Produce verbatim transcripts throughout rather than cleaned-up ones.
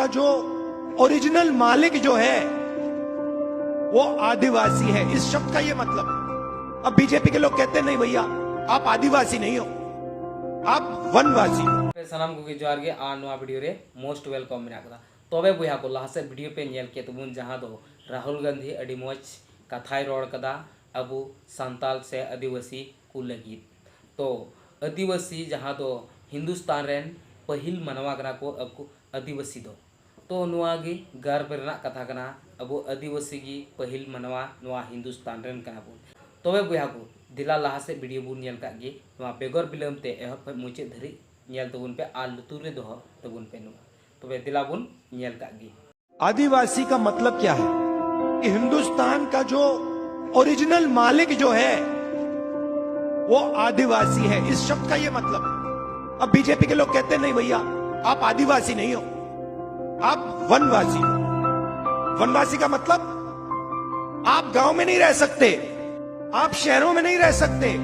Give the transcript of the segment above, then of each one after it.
जो ओरिजिनल मालिक जो है, वो आदिवासी है। इस शब्द का ये मतलब, अब बीजेपी के लोग कहते हैं, "नहीं भैया, आप आदिवासी नहीं हो, आप वनवासी हो।" ᱥᱟᱱᱟᱢ ᱠᱚᱜᱮ ᱡᱚᱦᱟᱨ ᱜᱮ ᱟᱨ ᱱᱚᱣᱟ ᱵᱷᱤᱰᱤᱭᱳ ᱨᱮ most welcome ᱢᱮᱱᱟᱜ ᱟᱠᱟᱫᱟ᱾ ᱛᱚᱵᱮ ᱵᱚᱭᱦᱟ ᱠᱚ, ᱞᱟᱦᱟ ᱥᱮᱫ ᱵᱷᱤᱰᱤᱭᱳ ᱯᱮ ᱧᱮᱞ ᱠᱮᱫ ᱛᱟᱵᱚᱱ, ᱡᱟᱦᱟᱸ ᱫᱚ ᱨᱟᱦᱩᱞ ᱜᱟᱱᱫᱷᱤ ᱟᱹᱰᱤ ᱢᱚᱡᱽ ᱠᱟᱛᱷᱟᱭ ᱨᱚᱲ ᱠᱟᱫᱟ ᱟᱵᱚ ᱥᱟᱱᱛᱟᱞ ᱥᱮ ᱟᱹᱫᱤᱵᱟᱹᱥᱤ ᱠᱚ ᱞᱟᱹᱜᱤᱫ᱾ ᱛᱚ ᱟᱹᱫᱤᱵᱟᱹᱥᱤ ᱡᱟᱦᱟᱸ ᱫᱚ ᱦᱤᱱᱫᱩᱥᱛᱟᱱ ᱨᱮᱱ ᱯᱟᱹᱦᱤᱞ ᱢᱟᱱᱣᱟ ᱠᱟᱱᱟ ᱠᱚ ᱟᱠᱚ ᱟᱹᱫᱤᱵᱟᱹᱥᱤ ᱫᱚ᱾ ᱛᱚ ᱱᱚᱣᱟ ᱜᱮ ᱜᱚᱨᱵ ᱨᱮᱱᱟᱜ ᱠᱟᱛᱷᱟ ᱠᱟᱱᱟ, ᱟᱵᱚ ᱟᱹᱫᱤᱵᱟᱹᱥᱤ ᱜᱮ ᱯᱟᱹᱦᱤᱞ ᱢᱟᱱᱣᱟ ᱱᱚᱣᱟ ᱦᱤᱱᱫᱩᱥᱛᱟᱱ ᱨᱮᱱ ᱠᱟᱱᱟ ᱵᱚᱱ᱾ ᱛᱚᱵᱮ ᱵᱚᱭᱦᱟ ᱠᱚ, ᱫᱮᱞᱟ ᱞᱟᱦᱟ ᱥᱮᱫ ᱵᱷᱤᱰᱤᱭᱳ ᱵᱚᱱ ᱧᱮᱞ ᱠᱟᱜ ᱜᱮ᱾ ᱱᱚᱣᱟ ᱵᱮᱜᱚᱨ ᱵᱤᱞᱚᱢ ᱛᱮ ᱮᱦᱚᱵ ᱠᱷᱚᱱ ᱢᱩᱪᱟᱹᱫ ᱫᱷᱟᱹᱨᱤᱡ ᱧᱮᱞ ᱛᱟᱵᱚᱱ ᱯᱮ ᱟᱨ ᱞᱩᱛᱩᱨ ᱨᱮ ᱫᱚᱦᱚ ᱛᱟᱵᱚᱱ ᱯᱮ ᱱᱚᱣᱟ᱾ ᱛᱚᱵᱮ ᱫᱮᱞᱟ ᱵᱚᱱ ᱧᱮᱞ ᱠᱟᱜ ᱜᱮ᱾ आदिवासी का मतलब क्या है? कि हिंदुस्तान का जो ओरिजिनल मालिक जो है, वो आदिवासी है। इस शब्द का ये मतलब, अब बीजेपी के लोग कहते हैं, "नहीं भैया, आप आदिवासी नहीं हो, आप वनवासी हो।" वनवासी का मतलब, आप गांव में नहीं रह सकते, आप शहरों में नहीं रह सकते,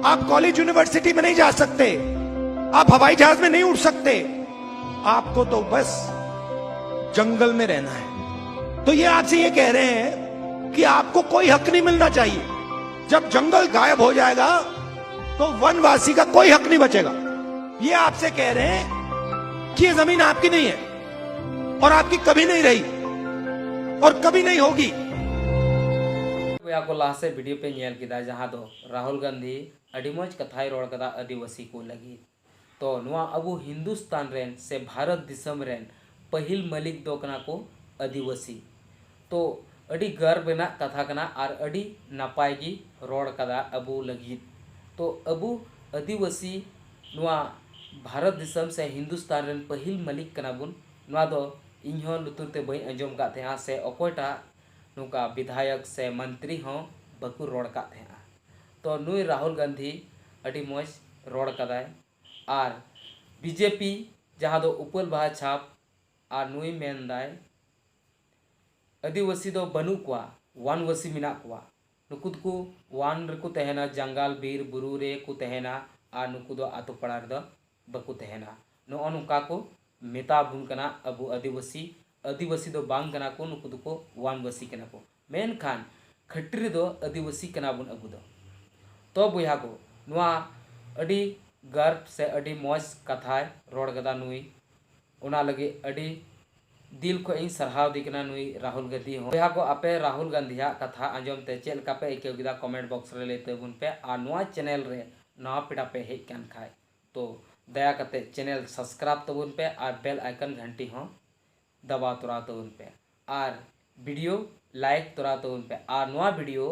आप कॉलेज यूनिवर्सिटी में नहीं जा सकते, आप हवाई जहाज में नहीं उड़ सकते, आपको तो बस जंगल में रहना है। तो ये आपसे ये कह रहे हैं कि आपको कोई हक नहीं मिलना चाहिए। जब जंगल गायब हो जाएगा, तो वनवासी का कोई हक नहीं बचेगा। ये आपसे कह रहे हैं कि ये जमीन आपकी नहीं है और आपकी कभी नहीं रही और कभी नहीं होगी। ᱵᱚᱭᱦᱟ ᱠᱚ, ᱞᱟᱦᱟ ᱥᱮᱫ ᱵᱷᱤᱰᱤᱭᱳ ᱯᱮ ᱧᱮᱞ ᱠᱮᱫᱟ, ᱡᱟᱦᱟᱸ ᱫᱚ ᱨᱟᱦᱩᱞ ᱜᱟᱱᱫᱷᱤ ᱟᱹᱰᱤ ᱢᱚᱡᱽ ᱠᱟᱛᱷᱟᱭ ᱨᱚᱲ ᱠᱟᱫᱟ ᱟᱹᱫᱤᱵᱟᱹᱥᱤ ᱠᱚ ᱞᱟᱹᱜᱤᱫ᱾ ᱛᱚ ᱱᱚᱣᱟ ᱟᱵᱚ ᱦᱤᱱᱫᱩᱥᱛᱟᱱ ᱨᱮᱱ ᱥᱮ ᱵᱷᱟᱨᱚᱛ ᱫᱤᱥᱚᱢ ᱨᱮᱱ ᱯᱟᱹᱦᱤᱞ ᱢᱟᱹᱞᱤᱠ ᱫᱚ ᱠᱟᱱᱟ ᱠᱚ ᱟᱹᱫᱤᱵᱟᱹᱥᱤ᱾ ᱛᱚ ᱟᱹᱰᱤ ᱜᱚᱨᱵ ᱨᱮᱱᱟᱜ ᱠᱟᱛᱷᱟ ᱠᱟᱱᱟ ᱟᱨ ᱟᱹᱰᱤ ᱱᱟᱯᱟᱭ ᱜᱮ ᱨᱚᱲ ᱠᱟᱫᱟ ᱟᱵᱚ ᱞᱟᱹᱜᱤᱫ᱾ ᱛᱚ ᱟᱵᱚ ᱟᱹᱫᱤᱵᱟᱹᱥᱤ ᱱᱚᱣᱟ ᱵᱷᱟᱨᱚᱛ ᱫᱤᱥᱚᱢ ᱥᱮ ᱦᱤᱱᱫᱩᱥᱛᱟᱱ ᱨᱮᱱ ᱯᱟᱹᱦᱤᱞ ᱢᱟᱹᱞᱤᱠ ᱠᱟᱱᱟ ᱵᱚᱱ᱾ ᱱᱚᱣᱟ ᱫᱚ ᱤᱧ ᱦᱚᱸ ᱞᱩᱛᱩᱨ ᱛᱮ ᱵᱟᱹᱧ ᱟᱸᱡᱚᱢ ᱟᱠᱟᱫ ᱛᱟᱦᱮᱸᱜᱼᱟ ᱥᱮ ᱚᱠᱚᱭᱴᱟᱜ ᱱᱚᱝᱠᱟ ᱵᱤᱫᱷᱟᱭᱚᱠ ᱥᱮ ᱢᱚᱱᱛᱨᱤ ᱦᱚᱸ ᱵᱟᱠᱚ ᱨᱚᱲ ᱟᱠᱟᱫ ᱛᱟᱦᱮᱸᱜᱼᱟ᱾ ᱛᱚ ᱱᱩᱭ ᱨᱟᱦᱩᱞ ᱜᱟᱱᱫᱷᱤ ᱟᱹᱰᱤ ᱢᱚᱡᱽ ᱨᱚᱲ ᱠᱟᱫᱟᱭ᱾ ᱟᱨ ᱵᱤᱡᱮᱯᱤ ᱡᱟᱦᱟᱸ ᱫᱚ ᱩᱯᱟᱹᱞ ᱵᱟᱦᱟ ᱪᱷᱟᱯ, ᱟᱨ ᱱᱩᱭ ᱢᱮᱱᱫᱟᱭ ᱟᱹᱫᱤᱵᱟᱹᱥᱤ ᱫᱚ ᱵᱟᱹᱱᱩᱜ ᱠᱚᱣᱟ, ᱣᱟᱱᱵᱟᱹᱥᱤ ᱢᱮᱱᱟᱜ ᱠᱚᱣᱟ᱾ ᱱᱩᱠᱩ ᱫᱚᱠᱚ ᱣᱟᱱ ᱨᱮᱠᱚ ᱛᱟᱦᱮᱱᱟ, ᱡᱟᱝᱜᱟᱞ ᱵᱤᱨ ᱵᱩᱨᱩ ᱨᱮᱠᱚ ᱛᱟᱦᱮᱱᱟ, ᱟᱨ ᱱᱩᱠᱩ ᱫᱚ ᱟᱛᱳ ᱯᱟᱲᱟ ᱨᱮᱫᱚ ᱵᱟᱠᱚ ᱛᱟᱦᱮᱱᱟ᱾ ᱱᱚᱜᱼᱚ ᱱᱚᱝᱠᱟ ᱠᱚ ᱢᱮᱛᱟ ᱵᱚᱱ ᱠᱟᱱᱟ ᱟᱵᱚ ᱟᱹᱫᱤᱵᱟᱹᱥᱤ᱾ ᱟᱹᱫᱤᱵᱟᱹᱥᱤ ᱫᱚ ᱵᱟᱝ ᱠᱟᱱᱟ ᱠᱚ, ᱱᱩᱠᱩ ᱫᱚᱠᱚ ᱣᱟᱱᱵᱟᱹᱥᱤ ᱠᱟᱱᱟ ᱠᱚ᱾ ᱢᱮᱱᱠᱷᱟᱱ ᱠᱷᱟᱹᱴᱤ ᱨᱮᱫᱚ ᱟᱹᱫᱤᱵᱟᱹᱥᱤ ᱠᱟᱱᱟ ᱵᱚᱱ ᱟᱵᱚ ᱫᱚ᱾ ᱛᱚ ᱵᱚᱭᱦᱟ ᱠᱚ, ᱱᱚᱣᱟ ᱟᱹᱰᱤ ᱜᱚᱨᱵ ᱥᱮ ᱟᱹᱰᱤ ᱢᱚᱡᱽ ᱠᱟᱛᱷᱟᱭ ᱨᱚᱲ ᱠᱟᱫᱟ ᱱᱩᱭ, ᱚᱱᱟ ᱞᱟᱹᱜᱤᱫ ᱟᱹᱰᱤ ᱫᱤᱞ ᱠᱷᱚᱡ ᱤᱧ ᱥᱟᱨᱦᱟᱣ ᱫᱤ ᱠᱟᱱᱟ ᱱᱩᱭ ᱨᱟᱦᱩᱞ ᱜᱟᱱᱫᱷᱤ ᱦᱚᱸ᱾ ᱵᱚᱭᱦᱟ ᱠᱚ, ᱟᱯᱮ ᱨᱟᱦᱩᱞ ᱜᱟᱱᱫᱷᱤᱭᱟᱜ ᱠᱟᱛᱷᱟ ᱟᱸᱡᱚᱢ ᱛᱮ ᱪᱮᱫ ᱞᱮᱠᱟ ᱯᱮ ᱟᱹᱭᱠᱟᱹᱣ ᱠᱮᱫᱟ? ᱠᱚᱢᱮᱱᱴ ᱵᱚᱠᱥ ᱨᱮ ᱞᱟᱹᱭ ᱛᱟᱵᱚᱱ ᱯᱮ᱾ ᱟᱨ ᱱᱚᱣᱟ ᱪᱮᱱᱮᱞ ᱨᱮ ᱱᱟᱣᱟ ᱯᱮᱲᱟ ᱯᱮ ᱦᱮᱡ ᱠᱟᱱ ᱠᱷᱟᱡ, ᱛᱚ ᱫᱟᱭᱟ ᱠᱟᱛᱮ ᱪᱮᱱᱮᱞ ᱥᱟᱵᱥᱠᱨᱟᱭᱤᱵ ᱛᱟᱵᱚᱱ ᱯᱮ ᱟᱨ ᱵᱮᱞ ᱟᱭᱠᱚᱱ ᱜᱷᱟᱱᱴᱤ ᱦᱚᱸ ᱫᱟᱵᱟᱣ ᱛᱚᱨᱟᱣ ᱛᱟᱵᱚᱱ ᱯᱮ ᱟᱨ ᱵᱷᱤᱰᱤᱭᱳ ᱞᱟᱭᱤᱠ ᱛᱚᱨᱟᱣ ᱛᱟᱵᱚᱱ ᱯᱮ ᱟᱨ ᱱᱚᱣᱟ ᱵᱷᱤᱰᱤᱭᱳ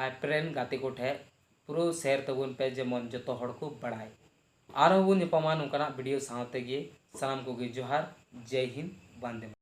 ᱟᱯᱮ ᱨᱮᱱ ᱜᱟᱛᱮ ᱠᱚ ᱴᱷᱮᱡ ᱯᱩᱨᱟᱹ ᱥᱮᱭᱟᱨ ᱛᱟᱵᱚᱱ ᱯᱮ, ᱡᱮᱢᱚᱱ ᱡᱚᱛᱚ ᱦᱚᱲ ᱠᱚ ᱵᱟᱲᱟᱭ᱾ ᱟᱨᱦᱚᱸ ᱵᱚᱱ ᱧᱟᱯᱟᱢᱟ ᱱᱚᱝᱠᱟᱱᱟᱜ ᱵᱷᱤᱰᱤᱭᱳ ᱥᱟᱶ ᱛᱮᱜᱮ᱾ ᱥᱟᱱᱟᱢ ᱠᱚᱜᱮ ᱡᱚᱦᱟᱨ, ᱡᱟᱭ ᱦᱤᱱᱫ, ᱵᱟᱱᱫᱮ ᱢᱟᱛᱚᱨᱚᱢ᱾